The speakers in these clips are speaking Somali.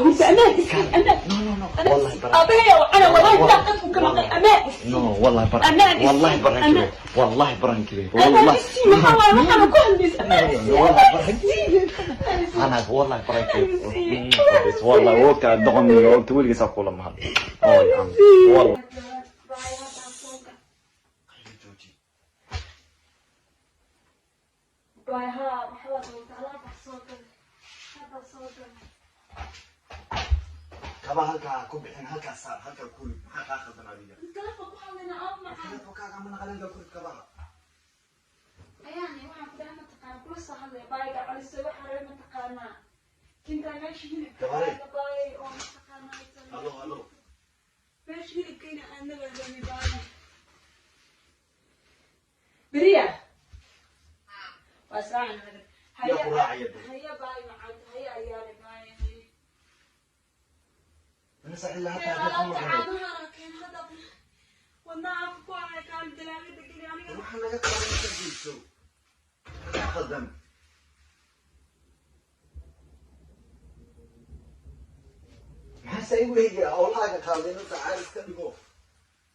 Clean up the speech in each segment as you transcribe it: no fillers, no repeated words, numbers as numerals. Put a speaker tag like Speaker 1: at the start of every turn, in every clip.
Speaker 1: Hurda amaan isii amaan.
Speaker 2: No, no, no. Wallahi prank.
Speaker 1: Aabahaya ana wallahi daaqad ku maqlay amaan isii.
Speaker 2: No, wallahi prank.
Speaker 1: Amaan isii.
Speaker 2: Wallahi prank.
Speaker 1: Amaan.
Speaker 2: Wallahi prank.
Speaker 1: Amaan
Speaker 2: Wallahi.
Speaker 1: isii maxaa waaye waxaana ku hadlaysa amaan isii.
Speaker 2: Wallahi
Speaker 1: Amaan
Speaker 2: prank.
Speaker 1: isii.
Speaker 2: Ana wallahi prank.
Speaker 1: Isii.
Speaker 2: Wallahi waqti doqon waqti weligiis kula mahad. Oh ya. Wallahi.
Speaker 1: Baay haa waxaa doonta alaabta soo gal. Hadda soo gal.
Speaker 2: Kaba halkaa ku bixin, halkaa saar, halkaa ku rid. Maxaa kaa khaldan adiga?
Speaker 1: Telefoon ku hadlayna aab macaan.
Speaker 2: Telefonkaaga ma naqan, halkaa ku rid kabaha.
Speaker 1: Ayaani waxaan ku dhahay mataqaana kula soo hadlaya baayga calisay waxaa rabay mataqaanaa. Kintaa meesha hilibka
Speaker 2: Gabarey.
Speaker 1: aadna baay oo mataqaanaa.
Speaker 2: Allo, allo.
Speaker 1: Meesha hilibkayna aadna baan rabay baay. Beriya. Waa saacan hadan.
Speaker 2: Yaa ku raacaya dee.
Speaker 1: Haya baay macaan haya ayaale baay. Haya.
Speaker 2: Nasa ilaa hataa hadda kuma maqnay. Waxaa naga qaban inta geyso. Maxaa khaldan? Maxaa saa igu eegaya? Howlahaaga qaaday nasa caadi iska dhigo.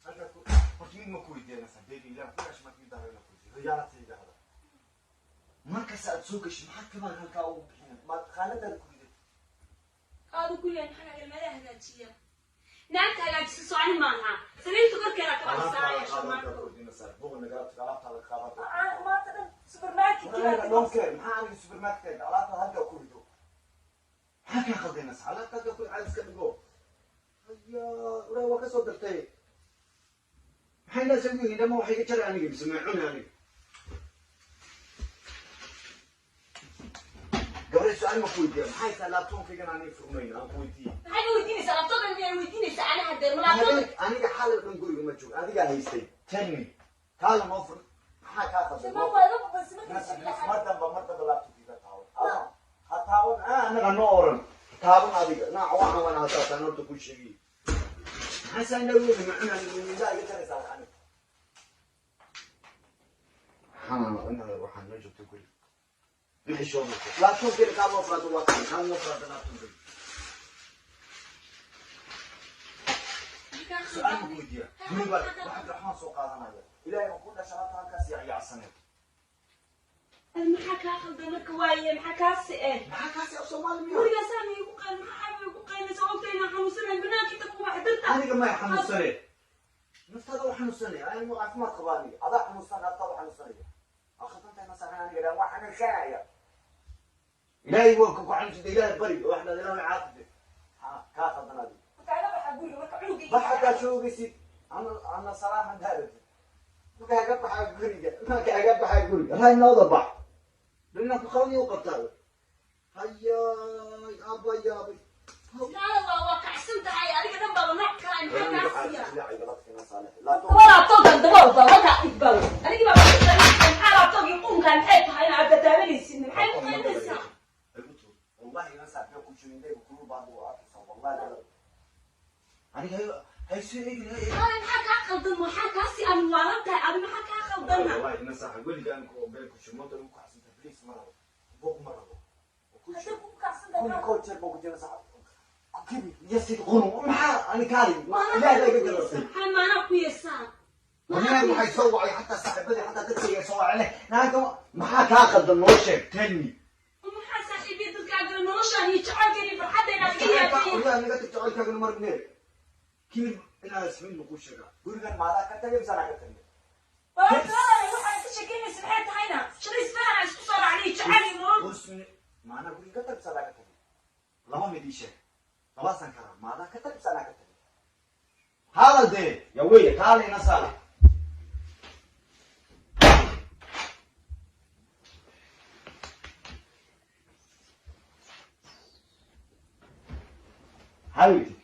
Speaker 2: Halkaa ku horta mid ma ku weydiiya nasa baby, ilaa ku dhashay markii daaro ku weydiiyo. Reality yidhaahda. Markasta aad soo gashay maxaad kabaan halkaa ugu bixin? Maad qaanadaada ku riday.
Speaker 1: Aadu ku yahay maxaa ilmaha hagaajiya naagta hagaajisa soconi maaha saliidta korkeeda ka
Speaker 2: Alaabtaada
Speaker 1: baxsaaya
Speaker 2: qaadan ku weydiin nasa. Buuqa nagala alaabtaada qaadan.
Speaker 1: Maanta dhan supermarket.
Speaker 2: Aniga don't care. Maxaa aniga supermarket alaabtaada halkaa ku rido? Maxaa kaa khalday nasa? Alaabta halkaa ku caadi iska dhigo. Haya, uraa waa ka soo dartay. Maxay naas ugu yihiin dhammaan waxay iga jaray aniga mise ma cuni aniga? Gabadha su'aal ma ku weydiiya? Maxay tahay laabtoonkaygan aniga furmayn aan ku weydiiyey?
Speaker 1: Maxay ka weydiinaysaa laabtooda? Miyay weydiinaysaa ana hadeer ma laabtooda?
Speaker 2: Aniga xalay dhan guriga ma joogo, adigaa haystay. Tell me. Kaala noo fur. Maxaa kaa khalday?
Speaker 1: Ma waa iga babansi
Speaker 2: Nasa,
Speaker 1: markii
Speaker 2: mar damba mar damba laabtoonkiga taawan. Ha taawan, ah, anaga noo oran. Taaban adiga. Nooca waxaan waan hataa horta ku sheegay. Maxaa saa inaa weyn ma cunaan indhaha iga jaraysaa wax aniga. Waxaan inaa waxaan noo joogta guriga. Wixii soo noqo. Laabtoonkeena kaa noo furaado waa kan, kaa noo furaado laabtoonkeena. Su'aal ma ku weydiiya? Guriga waxaan waxaan soo qaadanaya. Ilaahay aan ku dhashay halka halkaas yaacsanay.
Speaker 1: Maxaa kaa khaldan marka waaye maxaa kaasi eh?
Speaker 2: Maxaa kaasi af Soomaali miyaa?
Speaker 1: Gurigaasaa ma igu qayn maxaa ma igu qaynaysa ogta inaan xanuunsanayn banaanka inta ku baxa darta.
Speaker 2: Aniga may xanuunsane, naftaada u xanuunsanaya. Anigu caafimaad qaba, aniga adaa xanuunsan, naftaada u xanuunsanaya. Akhadantahay masaxan aniga dhan waa xanuunsanaya. Ilaahay waa ku xanuunsanta, ilaahay bari oo waxna ilaahay caafide. Ha kaa khaldan adiga.
Speaker 1: Marka iga baxa guriga marka cunuga.
Speaker 2: Bax haddaa joogaysid ana ana salaaman daaratid markaaga baxaa guriga, markaaga baxaa guriga raa inooda bax dhina ku qaban u qabtaa. Hayaay abba yaabay.
Speaker 1: Taada waa kacsan tahay adiga dhan baaba nooc kale maxaa kaa siiya?
Speaker 2: Ilaahay galabtina saalix.
Speaker 1: Waa laabtoonkan dabool bal halkaa igbal anigii baa maxaa laabtoonkii qunkan maxay tahay inaad dadaabanaysid maxay ku qaynaysaa?
Speaker 2: والله ما ساعة كل شيء عندي كل بعض والله aniga hayso eegin.
Speaker 1: Ay, maxaa kaa khaldan? Maxaa kaa si aan waalan tahay adi maxaa kaa khaldana?
Speaker 2: والله ina saaxa weliga aan ku been ku shimo dan ku xasanta please ma rabo buuq ma rabo.
Speaker 1: Hadda ku kacsan tahay.
Speaker 2: Kulli kow jeer buu ku jira saxa kibi yasid qunu maxaa ani kaali ma ilaahay iga galasay.
Speaker 1: Maxaa maanaa ku yeesaan?
Speaker 2: Walahi waxay soo wacay xataa saaxiibadii xataa dadkayga soo wacay naagta maxaa kaa khaldan noo sheeg, tell me.
Speaker 1: Maxaa saaxiibiya dadkaa gala noloshaan iyo jacaylkan iyo farxadda inaad iga yaabtiin?
Speaker 2: Wallahi naga tag jacaylkaagana margnee kibir inaa ismin ku sheega gurigan maadaa ka tagay mise anaa ka tagay?
Speaker 1: Walaal waxaan ka sheekeynaysa maxay tahayna shalay isfahan isku soo raacnay jacayl iyo nolol.
Speaker 2: Husni maanaa guriga ka tag mise anaa ka tagay? Laba mid ii sheeg, labaasan karaa, maadaa ka tag mise anaa ka tagay? Hadal dee ya weeye kaalayna saala. Hawiti.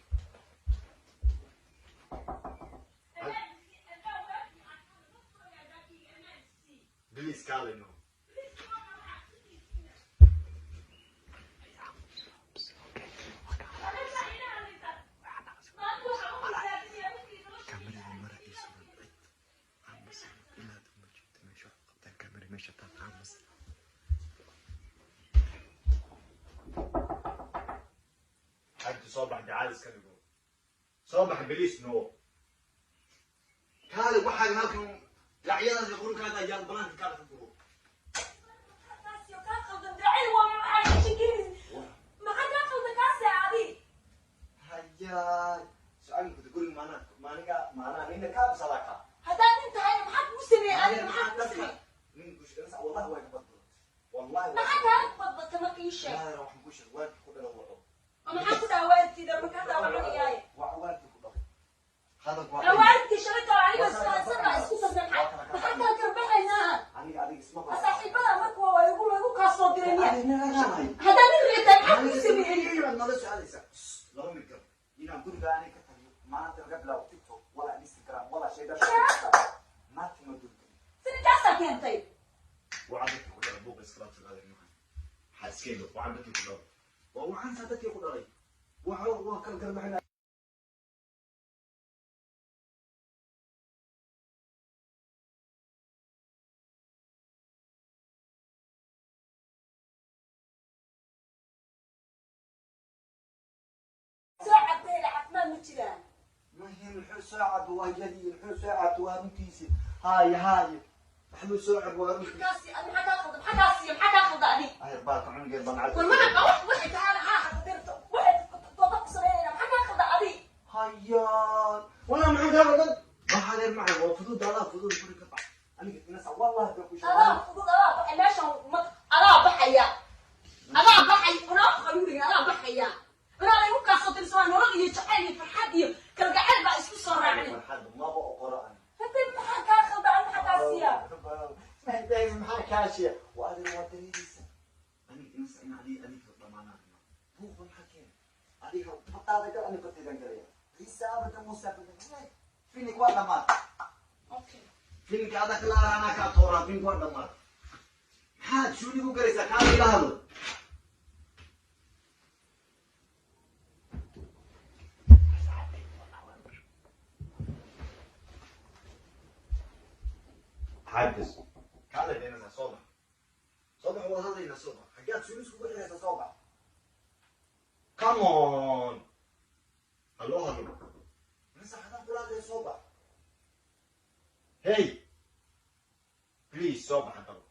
Speaker 2: Please kaalay no. Kamerada mara ii suran cid aamusan ilaad uma joogto meesha wax qabtaan kamera meesha taal aamus. Xabiibti, soo bax, caadi iska dhigo, soo bax, please. No, kaale, waxaaga halkan dhinacyadaas iyo qurunkaaga ayaa banaanka kaale ka guro.
Speaker 1: Kaasi kaa qaldan diracyada waa maxay sheekinaysa? Maxaa kaa qaldan kaasi adi?
Speaker 2: Hayaa, su-aal kuta guriga maanaa maaniga maanaa nina kaa bisadaa kaa.
Speaker 1: Haddaad nin tahayna maxaa kugu sameeyey adiga? Maxaa kugu sameeyey?
Speaker 2: Nin wallahi waa ka badbadatay, wallahi.
Speaker 1: Maxaa kaa badbata marka ii sheeg?
Speaker 2: Waa waxaan ku sheeg waalidkii ku dhalay waco.
Speaker 1: Oo maxaa ku dhaha waalidkiida? Markaa daawacanayaaye.
Speaker 2: Waa waalidkii ku dhalay hadalku waa.
Speaker 1: Waalidkii shalay kale aniga isla isku tasnay, maxaa kala karbaxaynaa?
Speaker 2: Aniga adiga isma.
Speaker 1: Saaxiibada marka waa igu igu kaa soo diray miya? Haddaan nin reetaa maxaa kugu sameeyey?
Speaker 2: Nala su-aalaysa laba mid gal inaan guriga aanay ka taliyo maanta laga bilaabo TikTok walaa Instagram walaa shayda naagti ma dulka.
Speaker 1: Sidintaasaa keentay.
Speaker 2: Waxaan dadkii ku dhalay buuqa iskala tagaaday maxaa xaaskeyga, waxaan dadkii ku dhalay waa waxaan saa dadkii ku dhalay waxa waa kala garbaxina.
Speaker 1: Soo cabtayla caafimaad ma jiraan.
Speaker 2: Muhim muxuu soo cab waa yadii muxuu soo cab waa runtiisi haye haye maxmuu soo cab waa runtiisi.
Speaker 1: Kaasi maxaa kaa qalda? Maxaa kaa siiya? Maxaa kaa qalda adi?
Speaker 2: Ayr baalka cunugeed baan.
Speaker 1: War mana wax waxay tahay ha dirto waxay dooda ku sameynayna, maxaa kaa qalda adi?
Speaker 2: Hayaan walaa maxaan kaa qaldan? Waxaa reer macay waa fuduud adaa fuduud guri ka bax aniga inasa wallahi baan ku
Speaker 1: Adaa
Speaker 2: sheegay.
Speaker 1: Fudud adaa baxay meeshan ma adaa baxaya, adaa baxay unaa qaluuriga adaa baxaya unaa igu kaasoo tirsan waa nolol iyo jacayl iyo farxad iyo kalgacayl baa isku soo raacnay.
Speaker 2: Farxad maba oqoro ani.
Speaker 1: Hadda maxaa kaa qalda adi? Maxaa kaa siiya?
Speaker 2: Maxaa kaashiya waa adiga waa dareereysa aniga inasa in adiga adiga dhamaanaan buuqa maxaa keena adiga bataada gal ani bataydan galaya ciise abadan muuse abadan finik waa dhamaad.
Speaker 1: Okay.
Speaker 2: Filinka adaa kala anaa kaa tooraa, filinku waa dhamaad. Maxaad shuuni ku garaysaa? Kaala ila hadlo. Xaadis kaala deenaysaa, soo bax, soo bax, wada hadlaynaa, soo bax. Xaggaad shuuni iskugu xiraysaa? Soo bax, come on, hallo hadlo nasa xadaan kula hadlaya, soo bax. Hey, please, soo bax hadaba.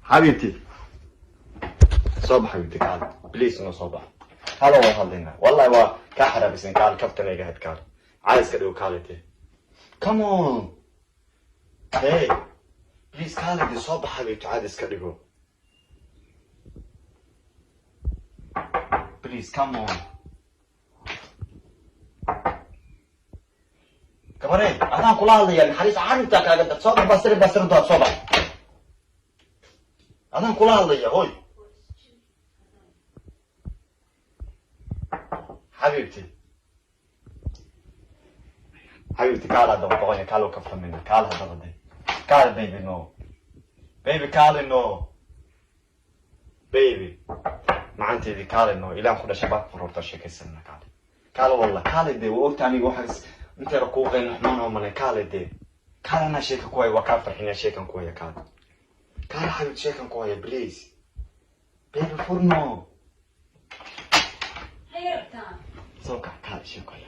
Speaker 2: Xabiibti, soo bax, xabiibti, kaal, please, noo soo bax, kaala wada hadlaynaa. Wallahi waa kaa xaraabisan, kaal, kaftanayga ahayd, kaal, caadi iska dhigo, kaalite, come on. Hey, please, kaalite, soo bax, xabiibti, caadi iska dhigo, please, come on. Gabarey, adaan kula hadlaya, naxariis carruurtaa kaaga dar, soo bax, basiri basiri dood, soo bax, adaan kula hadlaya, hoy. Xabiibti, xabiibti, kaala daba doqonya, kaalo kaftamina, kaala hadaba de, kaala, baby, no, baby, kaale, no, baby macanteedii, kaale, no, ilaan ku dhashay baa fururta sheekaysanna, kaale, kaale, wallah, kaale dee, waa ogta aniga waxaas inteera kuu qeyn xumaan oo malay, kaale dee, kaale, anaa sheeka ku haya, waa kaa farxinaya, sheekan ku haya, kaale, kaale, xabiib, sheekan ku haya, please, baby, furno.
Speaker 1: Maxay rabtaa?
Speaker 2: Soo kac, kaale, sheeko haya.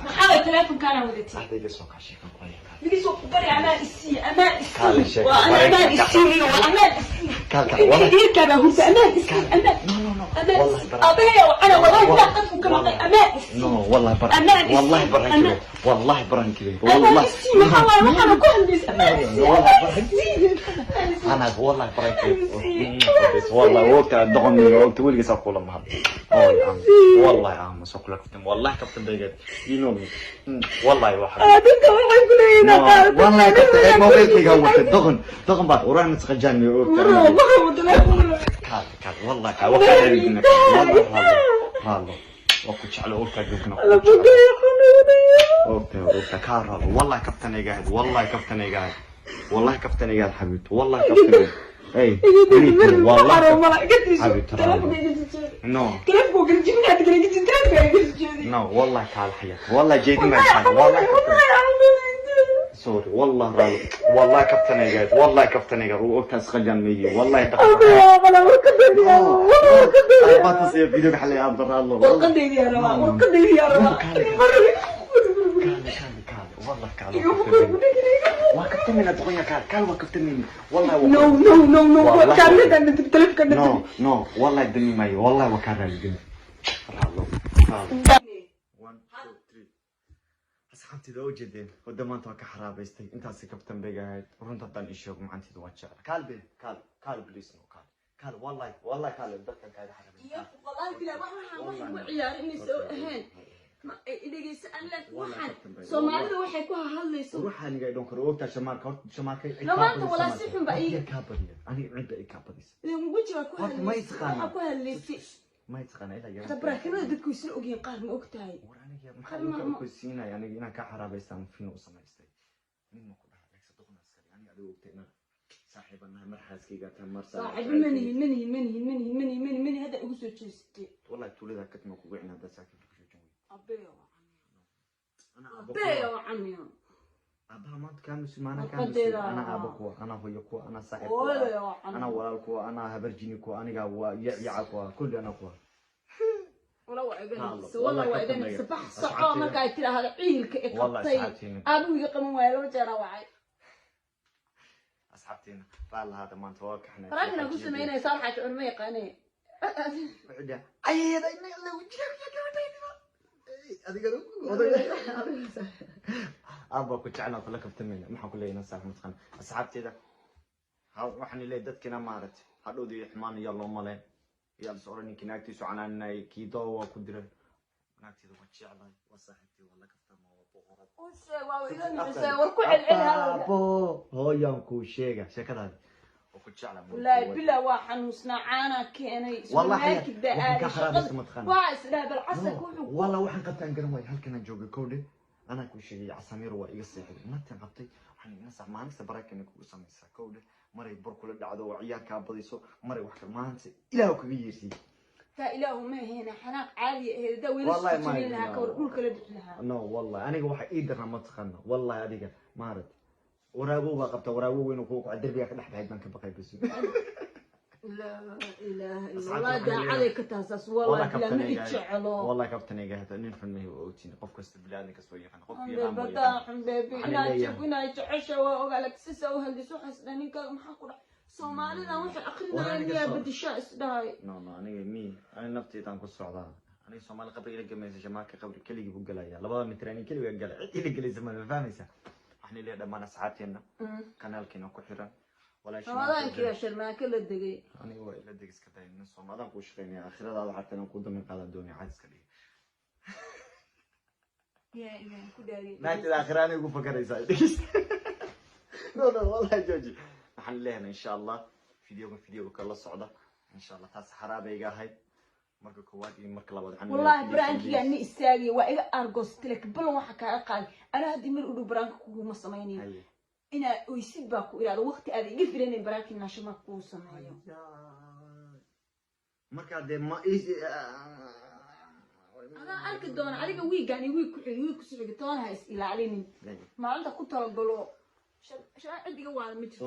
Speaker 1: Maxaa way telefonkaana wadatay?
Speaker 2: Adayga soo kac, sheekan ku haya, kaale.
Speaker 1: Migisoo ku bari amaan isii, amaan
Speaker 2: Kaale,
Speaker 1: isii.
Speaker 2: sheeko.
Speaker 1: Waa ana amaan isii, waa amaan isii.
Speaker 2: Kaal, kaal, wallahi.
Speaker 1: Dhiirkaabaa hurda, amaan isii, amaan.
Speaker 2: No, no, no.
Speaker 1: Amaan
Speaker 2: wallahi
Speaker 1: isii.
Speaker 2: Baran.
Speaker 1: Aabbahay ana wallahi ilaa qadku ka maqlay, amaan isii.
Speaker 2: No, wallahi baran.
Speaker 1: Amaan isii.
Speaker 2: Wallahi baran
Speaker 1: Amaan.
Speaker 2: kibir, wallahi baran kibir.
Speaker 1: Amaan
Speaker 2: wallahi
Speaker 1: isii, maxaa waaye waxaana ku hadlaysa? Amaan isii.
Speaker 2: Wallahi
Speaker 1: amaan
Speaker 2: baran.
Speaker 1: isii.
Speaker 2: أنا والله baran kibir.
Speaker 1: Isii.
Speaker 2: والله وقت doqon waqti weligiis aan kula mahad wallahi aan soo kula kaftan, wallahi kaftan baygeed, you know me, wallahi waxa.
Speaker 1: Dadka waxay ku leeyihiin.
Speaker 2: Wallahi kaftan mobilkayga watay, doqon doqon baad uraan masqajaan
Speaker 1: Maro ma telefoon.
Speaker 2: Kaal, kaal, wallahi kaal, waa kaa reebina, wallahi raallo raallo, waa ku jeclo ogtaa joogna. Ogtaa ogtaa, kaa raallo, wallahi kaftan iga ahayd, wallahi kaftan iga ahayd, wallahi kaftan iga ahayd, xabiibti, wallahi kaftan iga. Hey, والله no. No, والله تعال حياك، والله جيدي ما والله. Sorry, والله رالي، والله كابتن قاعد، والله كابتن قاعد وقتها سخجان مية والله. دخل فيديو حلي عبد الله. كالي كالي، والله كالي وكابتن تغني، كال كال وكابتن والله.
Speaker 1: No, no, no, no.
Speaker 2: No, no, والله الدنيا مي، والله وكان الجن. 1 2 3. Asxaabtida oo jeedeen wada maanta waa ka xaraabaystay. Intaasi kabtan bay ahayd. Runta haddaan ii sheego, macanteeda waa jecla. Kaal be, kaal, kaal, please, no, kaal, kaal, wallahi, wallahi, kaal, dadkan kaaga xaraabay.
Speaker 1: Ahayn Soomaalida waxay ku hadlayso.
Speaker 2: Waxaan iga dhon karo ogtaa shamaarka, horta shamaarka.
Speaker 1: No, maanta walaa si xun ba ii-
Speaker 2: Kaa badiya aniga, cidda ay kaa badisa.
Speaker 1: Wejigaa ku
Speaker 2: Horta ma
Speaker 1: hadlaysay.
Speaker 2: isqaana.
Speaker 1: Waxaa ku hadlaysay.
Speaker 2: Ma taqaana ilaa
Speaker 1: Hata baraakinada dadku isla ogyihiin qaar, ma ogtahay?
Speaker 2: War aniga maxaa iga ogeysiinaya aniga inaan kaa xaraabaystaan fiin u samaystay? Mid ma ku dhaha lagsa doqona askari aniga adiga ogtay inaan saaxiiban nahay, mar xaaskayga tahay, mar
Speaker 1: Saaxiibo manihin, manihin, manihin, manihin, manihin, manihin, manihin. Hadda igu soo jeestay.
Speaker 2: Wallahi tuulada katma kugu cina hadda saaxiib ku joojin wey.
Speaker 1: Abeeyo.
Speaker 2: Ana aabbo.
Speaker 1: Abeeyo camiyo.
Speaker 2: Aabbaha maanta kaa musi maana kaa musi.
Speaker 1: Warqadeeda.
Speaker 2: Ana aabbo kuwa, ana hooyo kuwa, ana saaxiib kuwa.
Speaker 1: Hooyaday
Speaker 2: ana
Speaker 1: camiyo.
Speaker 2: Walaal kuwa, ana habarjini kuwa, aniga waa yaca kuwa, kulli ana kuwa.
Speaker 1: Wala waa iga
Speaker 2: Haalo,
Speaker 1: nixisa, wala
Speaker 2: wallahi
Speaker 1: waa iga
Speaker 2: ka
Speaker 1: nixisa. Bax, soco.
Speaker 2: Asxaabteyda.
Speaker 1: Marka ay tiraahdo ciilka i
Speaker 2: Wallahi
Speaker 1: qabtay.
Speaker 2: Asxaabteena.
Speaker 1: Aabuhu iga qaban waaye, laba jeer aa wacay.
Speaker 2: Asxaabteena, raal lahaada, maanta waa kaxnay.
Speaker 1: Farankina ku samaynaysa waxaa jecel ma yaqaanee.
Speaker 2: Ayada inaga lagu jira gabadhayda adiga oday aabba ku jeclaa, kula kaftamayna. Maxaan ku leeyahay saaxiib mataqaan asxaabteeda, waxaan leeyahay dadkina maaragtay hadhowdii xumaan iyo loo maleen yaa la socon ninkii naagtiisu canaanayay kii doo waa ku diray. Naagteeda waa jeclahay, waa saaxiibtay, waa la kaftama, waa boqorad.
Speaker 1: U sheeg, waa iga nixisay. War ku celceli hadalka.
Speaker 2: Aabo hooyaan kuu sheega sheekadaadi oo ku jeclaa.
Speaker 1: Wallaahi bilaa waa xanuusnaa, caanaa keenay.
Speaker 2: Wallahi
Speaker 1: supermarket baa
Speaker 2: waxaan ka
Speaker 1: aaday.
Speaker 2: xaraabaysta
Speaker 1: Shaqada
Speaker 2: mataqaana.
Speaker 1: Waa isdhaha bal casarka wuxuu
Speaker 2: Walla waxaan qabtaan garan waay. Halkanaan joogay kowdhe, anaa kuu sheegay, casamiir waa iga seexday, natin qabtay. Waxaan ina sax maalinta barakana kugu samaysaa kowdhe, maray bur kula dhacdo oo ciyaar kaa badiso, maray wax kale maanta Ilaah kaga yeersiiy.
Speaker 1: Taa Ilaahu ma ahayna, xanaaq caadi ahayd hadaa weli
Speaker 2: Wallahi
Speaker 1: isku
Speaker 2: ma
Speaker 1: jebin lahaa
Speaker 2: ahayna.
Speaker 1: Ka war dhulka la dhici lahaa.
Speaker 2: No, wallahi aniga waxa ii daraa mataqaana, wallahi adiga maarat waraabow baa qabta, waraabow weyn oo kugu kaco derbiga ka dhex baxayd baan ka baqay bas.
Speaker 1: Laa ilaaha illa
Speaker 2: Asxaabta
Speaker 1: Allah.
Speaker 2: waxaan
Speaker 1: Daacaday
Speaker 2: leeyahay-
Speaker 1: ka tahay saas, wallahi bilaa ma i jecelo.
Speaker 2: Wallahi kabtanayga hata nin xun mahi, waa ogtiin. Qof kasta biniaadan kasta waa yaqaan, qof yaqaan baa
Speaker 1: Badaa
Speaker 2: yaqaan.
Speaker 1: xun beebi.
Speaker 2: Waxaan
Speaker 1: Inaad
Speaker 2: leeyahay-
Speaker 1: inaad jecesha waa ogaa, laakiin sisa u hadliso waxaas dhan ninkaaga maxaa ku dhac? Soomaalidan waxay aqrinayaan
Speaker 2: aniga
Speaker 1: miyaa bedishaa isdhahay.
Speaker 2: No, no, aniga mi aniga nafteydan ku socdaa. Aniga Soomaali qabri ila gamaysa, shamaaka qabri keligii buu galaya, labada mitir aniga keligaa gala, cid ila gelaysa ma fahmaysa. Waxaan leeyahay dhammaan asxaabteena kanaalkeena ku xiran, walaashiin.
Speaker 1: Ramadaankii baa Sharmaako la degay.
Speaker 2: Aniga waa ila deg iska day nin Soomaadaan kuu shaqeynaya, aakhiradaada xataa inaan kuu damin qaadan doonaya, caad iska dhigi.
Speaker 1: Yaa Ilaah ku dhaariyay.
Speaker 2: Naagtada aakhira aniga ku fakaraysaa, dhegeysta. No, no, wallahi jooji. Waxaan leeyahay insha Allah videoga videoga kala socda insha Allah. Taas xaraabayga ahayd marka koowaad iyo marka labaad waxaan leeyahay
Speaker 1: Wallahi
Speaker 2: please,
Speaker 1: brankiga
Speaker 2: please.
Speaker 1: ni istaagay waa iga argostile balan waxa kaaga qaaday. Anaa haddii mar u dhow branka kuguma samaynayo.
Speaker 2: Haye.
Speaker 1: Inaa oysid baa ku iraado waqti aad iga filanayn branki naashama kuu sameeyo.
Speaker 2: Markaa dee ma
Speaker 1: Adaa arki doona adiga wiigaan iyo wiig ku xigi, wiig ku xigi toona ha is ilaalinin. Maalinta ku talagalo shan cid iga waada ma jirto.